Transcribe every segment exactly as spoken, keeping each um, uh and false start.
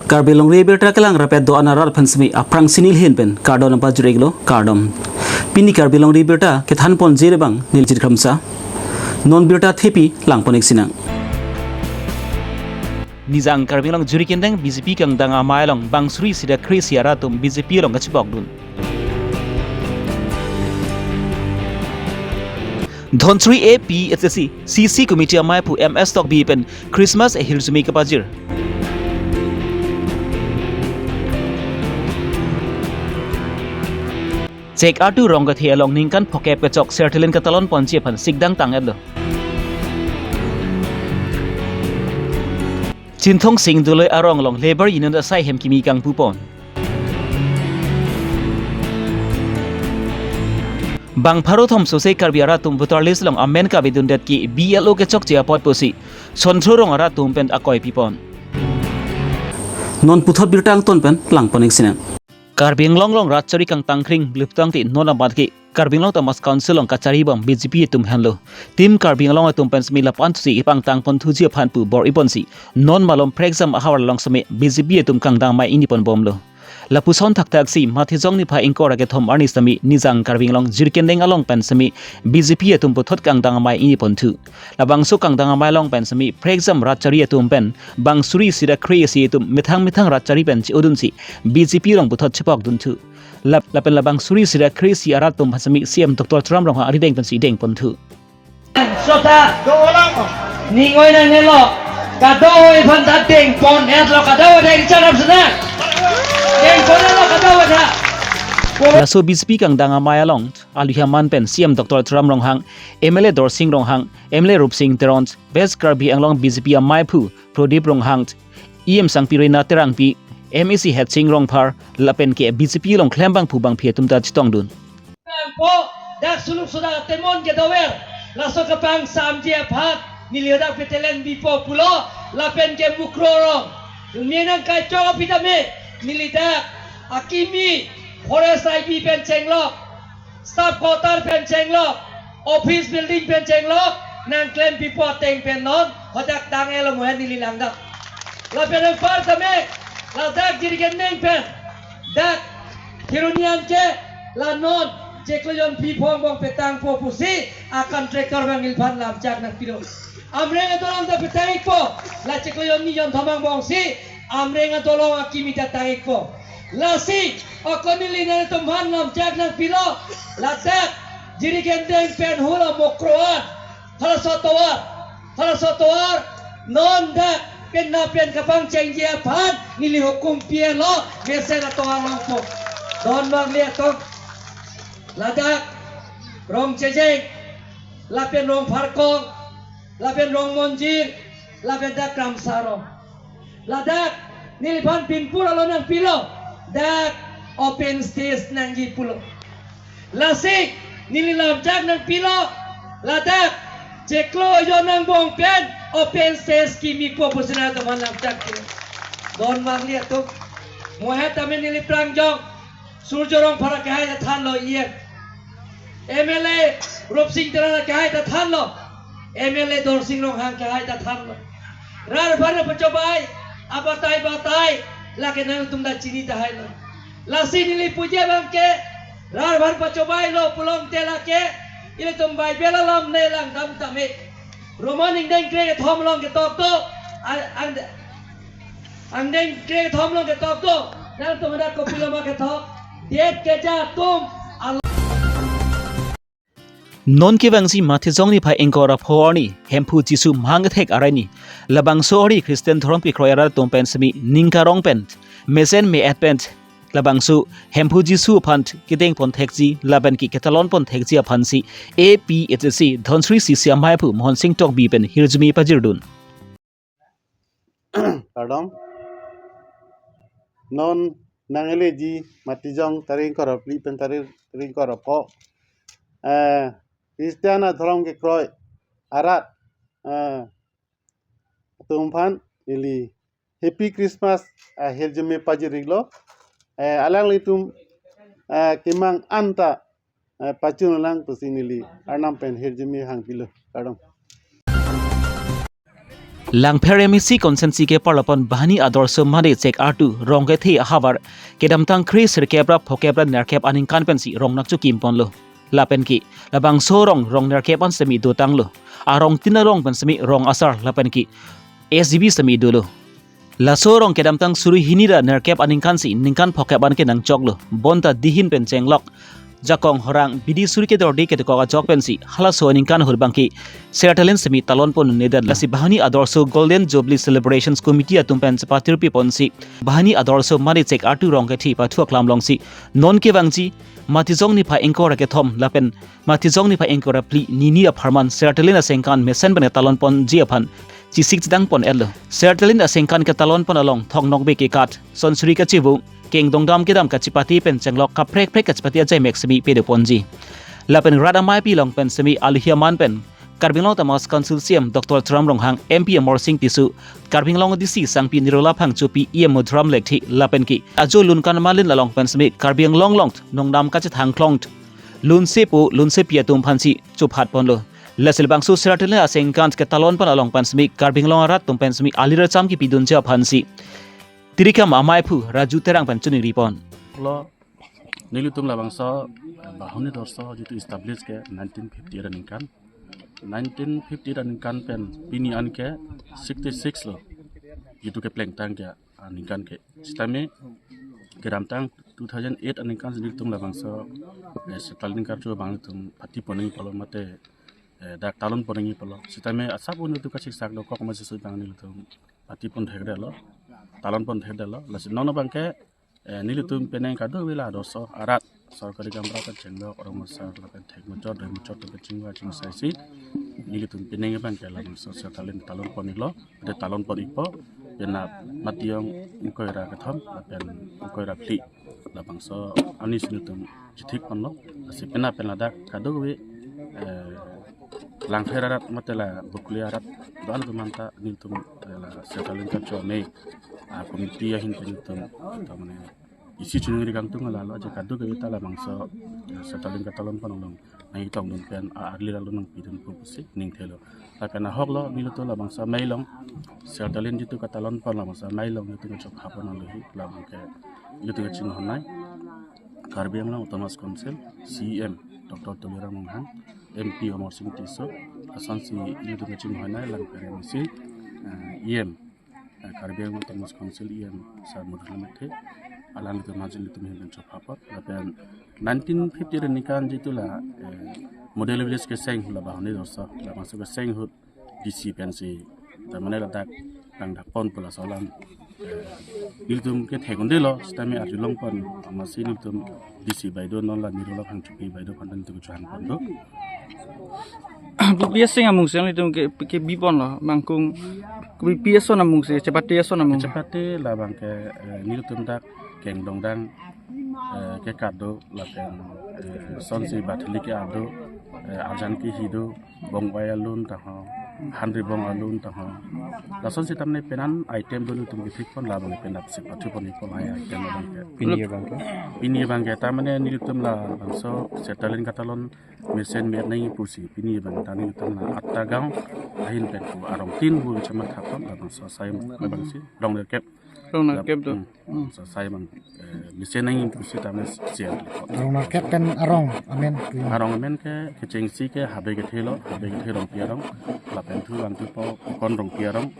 Karbi Longri Abirta kelang rapet do-an arat aphan semi aphrangsi neli ahin pen kardom nangpajir-iklo, kardom. Pini Karbi Longri Abirta kethanponji abang neli Jirkhamsa. Non birta thepi langpon-ik sinang. Nijang Karbi Anglong Jirikindeng B J P kangdang amei along bang suri isi ra kre-isi arat atum B J P along kachepokdun. Dhansiri A P H L C C C committee amei aphu M S Tokbi pen Christmas ahirjume kapajir. Chek Artu Rongkethe along ningkan phokep kechok sertelen katalonponji aphan sikdang tang-etlo. Chinthong Sing Doloi arong along Labour Union asai hem kimi kangpupon. Bang pharo thom sose Karbi arat atum voter list along amen kavedundet ke B L O kechokche apot pusi Sonthu Rong arat atum pen akoi pipon. Non puthot birta angton pen langpon-ik sinang. Karbi Anglong along rat chari kangtangkring luptang ti non amat ke Karbi Anglong Autonomous Council along kachari bom B J P atum henlo. Team Karbi Anglong atum pen semi lapu-an si kepangtangponthuji aphan pu bor-iponsi non malom prekjam ahavar along semi B J P atum kangdang amei ingniponbomlo. Lapuson thakthak si Matijong niphai ingkoi ra kethom arni semi Nijang Karbi Anglong Jirikindeng along pen semi B J P atum puthot kangdang amei ingniponthu. Labangso kangdang amei along pen semi prekjam rat chari atum pen bang suri isi ra kre-isi atum methang methang rat chari pen che-odunsi B J P along puthot chepokdunthu. Lap, lapen labang suri isi ra kre-isi arat atum aphan semi C M Doctor Tuliram Ronghang arideng pensi dengponthu. Sota. Ning oi nangnelo. Kadokave aphan ta dengpon-etlo, kadokave ta kecharap sena. Dengpon-etlo kadokave ta. Laso B J P kangdang amei along alu aman pen C M Doctor Tuliram Ronghang, M L A Dorsing Ronghang, M L A Rupsing Teron, West Karbi Anglong B J P amei aphu Prodip Ronghang, E M Sangpi Rina Terangpi, M A C Headsing Rongphar, lapen ke B J P along klembangphu bangphi atum ta chetongdun. Lampo, dak suluk sodak atemon kedover, laso kepangsamji aphan, neli hadak petelen bipo pulo, lapen ke Mukroh arong. Menang kaichok aphi tame, neli dak, akimi, forest I B pen chenglok, staff quarter pen chenglok, office building pen chenglok, nangklem pipo ateng pen non, hadak tang-etlo mohen neli langdam. Lapen anpar tame, ladak Jirikindeng pen, dak Kheroni an ke, la non, chiklo jonphi phongbong petangpo pusi, a contractor abang neliphan lamchak nangpilo. Amreng adolong ta petang-ikpo, la chiklo jonni jonthom angbongsi, Amreng adolong akimi ta tang-ikpo. Lasi, ako neli nangtumphan lamchak nangpilo, ladak, Jirikindeng pen hula Mukroh an, halaso atovar, halaso atovar, non dak, penap pen kapangchengji aphan, neli hukum pi-etlo, mesen atovar longpo. Don bang lihat tong. Ladak, Rongchejeng, lapen Rongpharkong, lapen Rongmonjir, lapen dak Kramsa arong. Ladak, neliphan binpur alo nangpilo, dak open stage nangji pulo. Lasi, neli lamchak nangpilo, ladak, chiklo jon angbong pen, open stage kimi po pusi nangtumphan lamchak pilo. Don bang lihat tong. Mohet tame neli prangjong, Surjya Rongphar akehai ta thanlo E M. M L A Rupsing Teron akehai ta thanlo. M L A Dorsing Ronghang akehai ta thanlo. Rat aphan pachobai, abatai batai, lake nangtum ta chini tahailo. Lasi neli puji abang ke, rat aphan pachobailo pulote lake, ilitum Bible alam ne langdam tame. Roman ingdeng kre kethom along ketok do, ang, ang, angdeng kre kethom along ketok do, nangtum hadak kopilo ma ketok, det keja atum, al- Non kevangji Matijong niphai ingkoi ra pho arni, Hemphu Jisu mahang kethek arni, labangso arni Christian dhorom kekroi arat atum pen semi ning karong pen, mesen me-et pen, labangso Hemphu Jisu aphan kedengpon thekji, lapen ke ketalonpon thekji aphansi A P H L C Dhansiri C C amei aphu Mohon Sing Tokbi pen hirjume pajirdun. Kardom. Non nang-eleji Matijong tarik ingkoi ra phli pen tarik, tarik ingkoi ra pho. Eh, Christian adhorom kekroi arat, eh, atum aphan neli Happy Christmas, eh, hirjume pajir-iklo. Eh, alanglitum, eh, kemang anta, eh, pachun lang pusi neli Arnam pen hirjume hangpilo. Kardom. Langpher M A C constituency keparlo pon Bahani Adorsho Mane Chek Artu Rong Kethe ahavar kedamtang kre sirkep ra phokep ra nerkep aningkan pensi rong nangchokim ponlo. Lapen ke labangso rong, rong nerkep an semi dotanglo. Arong tin along pen semi rong asar lapen ke S G B semi dolo. Laso rong kedamtang suri hini ra nerkep aningkan si ningkan phokep an ke nangchoklo. Bonta dihin pen chenglok, jakong horang, bidi suri kedorde kedokok ajok pensi halaso aningkan ahut abang ke sertalin semi talon pon nedan. Lasi Bahani Adorsho Golden Jubilee Celebrations Committee atum pen chepatirpi ponsi Bahani Adorsho Mane Chek Artu Rong Kethe pathu aklam longsi non kevangji Matijong niphai ingkoi ra kethom lapen Matijong niphai ingkoi ra phli nini apharman sertalin asengkan mesen pen ketalon ponji aphan chisik chedang pon etlo. Sertalin asengkan ketalon pon along thok nokbe kekat, sonsuri kachevung, kengdong dam kedam kachepate pen chenglok kaprek prek kachepate ajai mek semi pedo ponji. Lapen rat amaipi along pen semi aluhi aman pen Karbi Anglong Autonomous Council C E M Doctor Tuliram Ronghang, M P Amarsing Tisso, Karbi Anglong D C Sangpi Nirola Phangchopi, E M Madhuram Lekthe lapen ke ajo lunkan malin along pen semi Karbi Anglong along nongnam kachethang klong lunsepo lunsepi atum aphansi chophat ponlo. Lasi labangso sertalin asengkan ketalon pon along pen semi Karbi Anglong arat atum pen semi alir acham kepidunji aphansi Tirikam amaiphu Raju Terang pen choningri pon. Lo, nelitum labangso Bahani Adorsho jitu establish ke nineteen fifty-eight aningkan. Nineteen fifty-eight aningkan pen pini an ke sixty-six lo. Jitu keplengtang ke aningkan ke. Sitame kedamtang two thousand eight aningkan si nelitum labangso, eh, sertalin karcho abang nelitum pati ponnangji pulo mate, eh, dak talon ponnangji pulo. Sitame asap un nelitum kachiksak dokok masi sui abang nelitum pati pon thekdetlo, talon pon thekdetlo. Lasi non abang ke, eh, nelitum penang kadokave la adorsho arat sorkari gaonbura pen chenglok, rong asar lapen thek muchot, doi muchot atum pen chingvai chingsaisi nelitum penang abang ke labangso sertalin talon pon-iklo, de talon pon-ikpo, penap Matijong ingkoi ra kethom lapen ingkoi ra phli labangso arni si nelitum chithik ponlo. Lasi penap pen ladak kadokave, eh, Langpher arat mate la Bokolia arat do-an atum anta nelitum, eh, la sertalin karcho me, ah, committee ahin pen nelitum ta mane isi choningri kangtung lalo, ajo kadokave ta labangso, eh, sertalin ketalon pon along nangketongdun pen, ah, arli arlo nangpidun pu pusi ningthelo. Lapen ahok lo nelitum labangso amei along sertalin jitu ketalon pon labangso amei along nelitum chopha pon aluhi labang ke nelitum chinghonnei Karbi Anglong Autonomous Council C E M Doctor Tuliram Ronghang, M P Amarsing Tisso, lasonsi nelitum chinghonnei Langpher M A C, eh, E M, eh, Karbi Anglong Autonomous Council E M Sir Madhuram Lekthe, alanglitum ahin nelitum ahin pen chopha pon. Lapen nineteen fifty-eight aningkan jitu la, eh, model village kecheng la Bahani Adorsho, labangso kecheng ahut D C pensi ta mane ladak nangdak pon pu laso alam, eh, nelitum ke thek-un-edetlo, sitame arjulong pon, amatsi nelitum D C baido non la Nirola Phangchopi baido aphan nelitum chohang pon do. P P S Sing amung si nelitum ke, kebi ponlo, mangkung P P S Son amung si, chepate ason amung. Chepate labang ke, eh, nelitum dak kengdong dam, eh, kekat do, lapen, eh, sonsi bathili ke-ap do, eh, arjan kehi do, bongvai alun taho, hanri bong alun taho. Lasonsi ta mane penan item do nelitum kethik pon labang penap si pathu pon-ikpo ai item abang ke. Pini abang ke? Pini abang ke ta mane nelitum labangso sertalin ketalon mesen me-et nangji pusi pini abang ta nelitum la Atta Gaon ahin pen pu arong tin pu kechematha pon labangso asai abang si rong nerkep. Rong nerkep do. Hmm. Hmm. Asai abang, eh, mesen nangji pusi ta mane sian. Rong nerkep pen arong amen. Arong amen ke kechengsi ke Habe Kethe lo, Habe Kethe Rongpi arong, lapen thu vantu po Pukon Rongpi arong,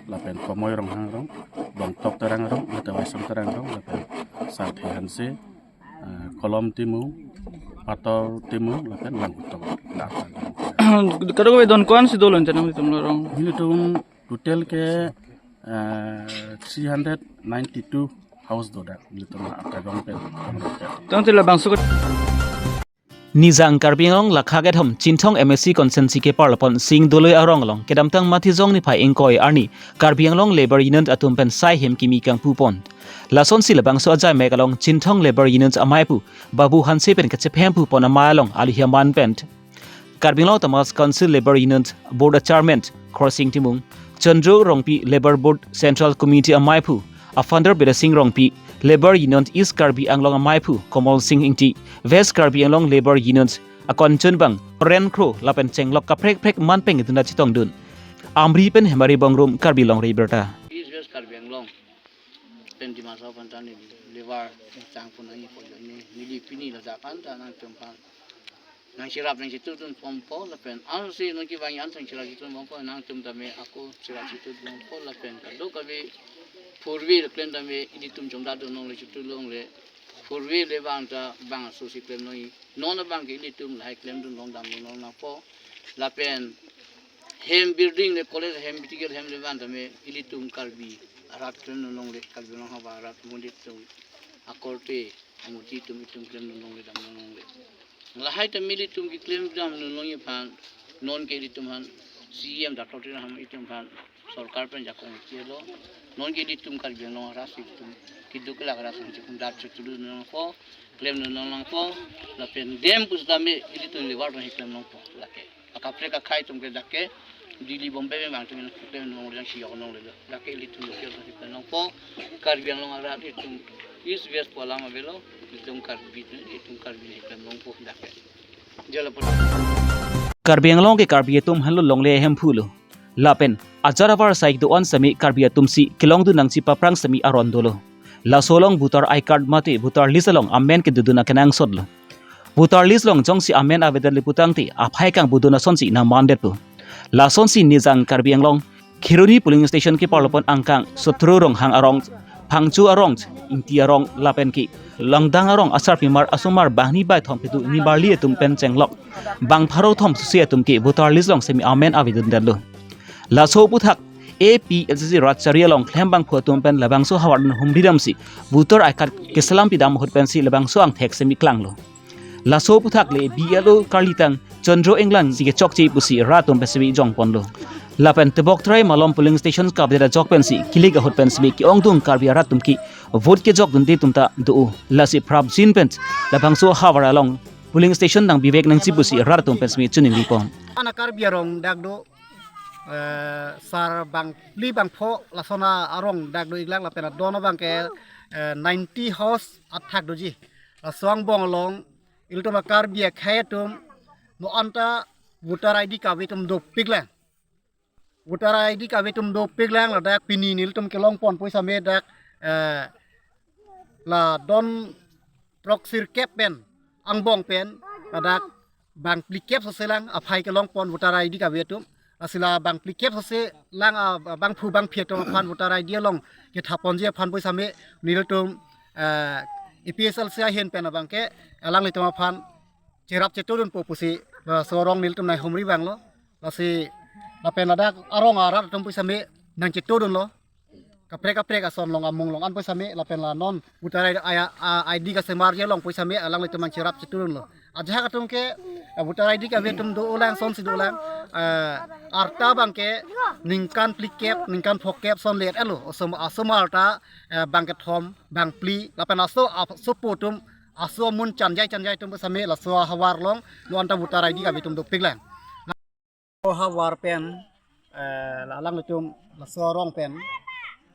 lapen Komoi Ronghang arong, Bongtok Terang arong, lapen Waisong Terang arong, lapen Sarthe Hanse, eh, Kolom Timung, Pator Timung, lapen Langkutong. Kadokave don ko-an si dolo chenam nelitum lo rong? Nelitum total ke, eh, three hundred ninety-two house do dak nelitum Atta Gaon pen. Tangte labangso ke Nijang Karbi Anglong lakha kethom Chinthong M A C constituency keparlo pon Sing Doloi arong along kedamtang Matijong niphai ingkoi arni Karbi Anglong Labour Union atum pen sai hem kimi kangpu pon. Lasonsi labangso ajai mek along Chinthong Labour Union amaipu Babu Hanse pen kachephem pu pon amei along aluhi aman pen Karbi Anglong Autonomous Council Labour Union Board a Chairman Khorsing Timung, Chandro Rongpi Labour Board Central Committee amaipu a Founder Bidya Sing Rongpi, Labour Union East Karbi Anglong amaipu Komol Sing Ingti, West Karbi Anglong Labour Union akon chunbang Ren Kro lapen chenglok kaprek prek man pengdun chetongdun. Amri pen Hemari Bongrung, Karbi Longri Abirta. East West Karbi Anglong pen Dima Hasao aphan ta neli levar chang pon nangji pu ajoine neli pini ladak anta nangtum aphan nangcherap nangchetudun ponpo lapen ansi nangkevang an nangcherap chetudun ponpo, nangtum tame ako cherap chetudun ponpo lapen kadokave purvi le klem tame ilitum chongdadun longle, chetu longle, purvi le bang ta bang aso si klem nangji, non abang ke ilitum lahai klemdun long damdun longle nangpo lapen hem building le college hem, medical hem le bang tame ilitum Karbi arat klemdun longle, Karbi Anglong havar arat monit atum akorte amuti atum itum klemdun longle damdun longle. Lahai tame ilitum keklem damdun longji aphan non ke ilitum aphan C E M Doctor Tuliram itum aphan sorkar pen jakong chelo. Non ke ilitum Karbi Anglong arat si itum keduk kelak arat si itum dat chetudun nangpo, klemdun nangpo lapen dem pusitame ilitum levar tame klem nangpo lake. Akaprek akhei atum ke dak ke Delhi, Bombay pen bang atum klem nang, yang si yok nang le. Dak ke ilitum ke klem nangpo, Karbi Anglong arat itum East West pu alam avelo, itum Karbi, itum Karbi ne klem nangpo dak ke. Jalapo. Karbi Anglong ke Karbi atum henlo, longle ahemphu lo. Lapen ajar avar asai do-an sitame Karbi atum si kelongdun nangji aphrang sitame aron dolo. Laso along voter I card mate voter list along amen kedodun akenangsot lo. Voter list along jongsi amen avedet le putangte aphai kangbodun asonsi nangmandetpo. Lasonsi Nijang Karbi Anglong Kheroni polling station keparlo pon angkang Sotro Ronghang arong, Phangcho arong, Ingti arong lapen ke Langdang arong asarpimar asomar banghini baithom kedo nimarli atum pen chenglok bang pharo thom susi atum ke voter list along sitame amen avedundetlo. Laso aputhak A P H L C C rat chari along klembangphu atum pen labangso havar dun humri damsi voter I card keselam pidam ahut pensi labangso angthek sitame klanglo. Laso aputhak le B L O karlitang Chandro Englang si kechokche pusi rat atum pen sitame jongponlo. Lapen Tebok Terai Malom polling station kavedet ajok pensi kilik ahut pen sitame ke-ongdung Karbi arat atum ke vote kejokdunde atum ta do. Lasi prapjin pen labangso havar along polling station nangpivek nangji pusi rat atum pen sitame chiningripon. Ana Karbi arong dak do, eh, sar bangphli bangpho lason arong dak do-iklang lapen adon abang ke, eh, ninety house athak doji. Laso angbong along ilitum a-Karbi akhei atum non anta voter I D kave atum dopiklang. Voter I D kave atum dopiklang, ladak pini nelitum kelongpon pusitame dak, eh, la don throksirkep pen angbong pen ladak bangphlikep sose lang aphai kelongpon voter I D kave atum. Lasi la bangphlikep sose lang, ah, bangphu bangphi atum aphan voter I D along kethaponji aphan pusitame nelitum, eh, A P H L C C ahin pen abang ke alanglitum aphan cherap chetudunpo pusi, eh, laso arong nelitum nanghumri vanglo. Lasi lapen ladak arong arat atum pusitame nangchetudunlo. Kaprek kaprek ason along amung along an pusitame lapen la non voter I D, I, I, I D kasemarji along pusitame alanglitum nangcherap chetudunlo. Ajahak atum ke, eh, voter I D kave atum do-olang, sonsi do-olang, eh, arta abang ke ningkan phlikep, ningkan phokep ason le-etlo. Asom, asomar ta, eh, bang kethom, bangphli, lapen aso, asopo atum, aso amun chanjai chanjai atum pusitame laso havar along non anta voter I D kave atum dopiklang. Havar pen, eh, alanglitum laso arong pen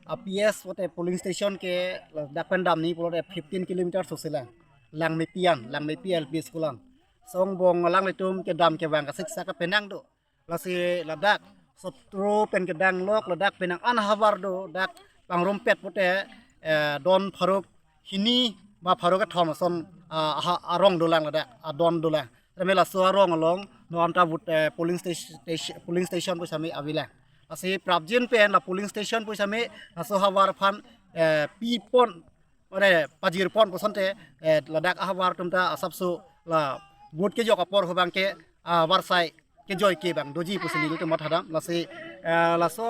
a-P S vote polling station ke ladak pen damji pulote fifteen kilometer sose lang. Langmepi an, Langmepi L P School an. Laso angbong alanglitum kedam kevang kasiksak kapenang do. Lasi ladak Sotro pen kedanglok ladak penang an havar do, dak pangrumpet pute, eh, don pharo hini ba pharo kethom ason, ah, ha-, arong dolang ladak, adon dolang. Tame laso arong along non anta vote, eh, polling station, station, polling station pusitame avelang. Lasi prapjin pen la polling station pusitame laso havar aphan, eh, pipon, ore pajirpon pusonte, eh, ladak ahavar atum ta asapso la vote kejok apor ahut abang ke, ah, varsai kejoi ke bang doji pusi nelitum mathadam. Lasi, eh, laso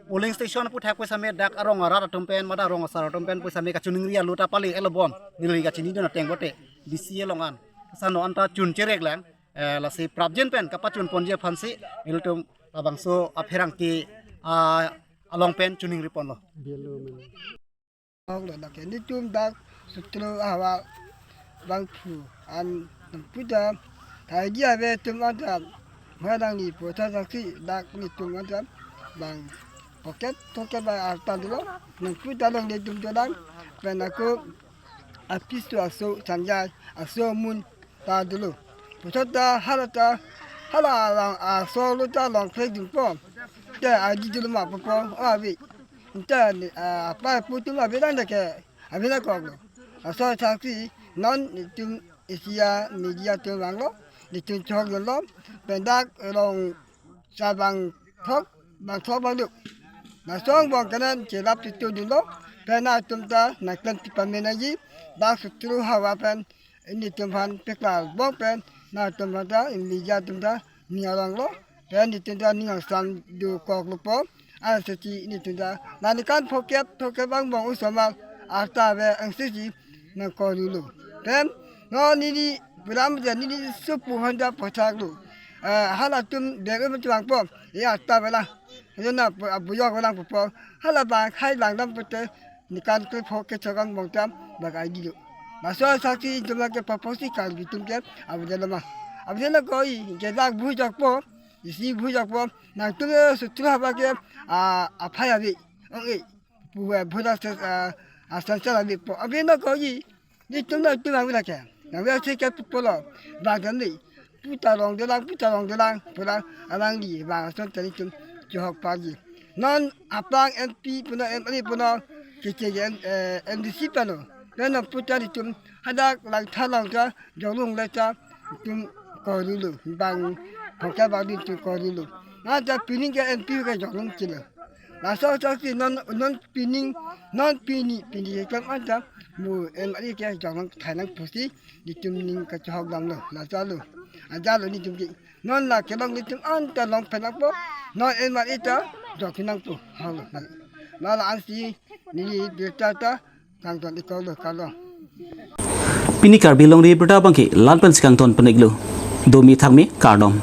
polling station aputhak pusitame dak arong arat atum pen mate arong asar atum pen pusitame kachiningri alo ta pali elobon neli kachinidun ateng bote D C along an. Sa non anta chun cherek lang, eh, lasi prapjin pen kapachunponji aphansi nelitum labangso apherangke, ah, along pen chiningriponlo. Bialu men. Ok, ladak ke nelitum dak Sotro ahavar bangphu an nangputa, thaiji ave atum anta, murang ni pota dak si dak nelitum anta bang pocket, pocket bang arta dolo, nangputa dong nelitum dolang, pen ako a-P S tu aso chanjai, aso amun ta dolo. Puthot ta hala ta, hala along aso lo ta longphek dingpo. Te adi dulu ma popo, oh, abi. Te, ah, apa putum abi dan deke, abi na koklo. Laso asaksi non itum Asia media atum vanglo, itum choklo, pendak rong sabang thok, bang thok bang duk. Laso angbong kanan chelap titu dunlo, pen atum ta nangklem tipamen aji, dak sutru hawa pen, nelitum aphan pekla bong pen, nangtum aphan ta, media atum ta, ning aronglo, pen nelitum ta ning angsam dokoklo po, ansi nelitum ta, nangkan phokep, phokep angbong osomar, arta ave angsisi, nangkok dulu. Pen, non neli, puram ja neli supu honda pochaklo. Eh, halatum, bego betuang po, ya arta ave la, ya na, pu-, abuyok lang popo, hala bang, hai lang dam pute, nelikan kephok kechok angbong tam bak aidi lo. Laso asaksi itum lake paposi Karbi atum ke, avedetlo ma. Avedetlo ko-i, ke dak bujokpo, isi bujokpo, nangtum sutru hawa ke, ah, aphai ave, ong-e, pu, eh, bhuda se, ah, asan sal ave po. Avedetlo ko-i, nelitum nangtum ave lake. Nang ave si ke pupo lo, bang dam ni. Puta rong dolang, puta rong dolang, pulang alangli bang ason tani tum chehok parji. Non apang M P puno, M L A puno, keke M, eh, M D C pano. Pen non puta nelitum hadak langtha langtha, jonglung leta, itum kok dulu, bang, hongke bang di itum kok dulu. Nangta pining ke M P ke jonglung chelo. Laso asaksi non, non pining, non pini, pini ke kam anta, mu M L A ke jonglung thai nang pusi, nelitum ning kachehok damlo, laso alo. Ajalo nelitum ke. Non la kelong nelitum anta long pen nangpo. Non M L A ta jok nangpo. Halo. Lala ansi neli birta ta kangton ikoklo, kardom. Pini Karbi Longri Abirta abangke la-an pensi kangton pon-iklo. Domi thakmi, kardom.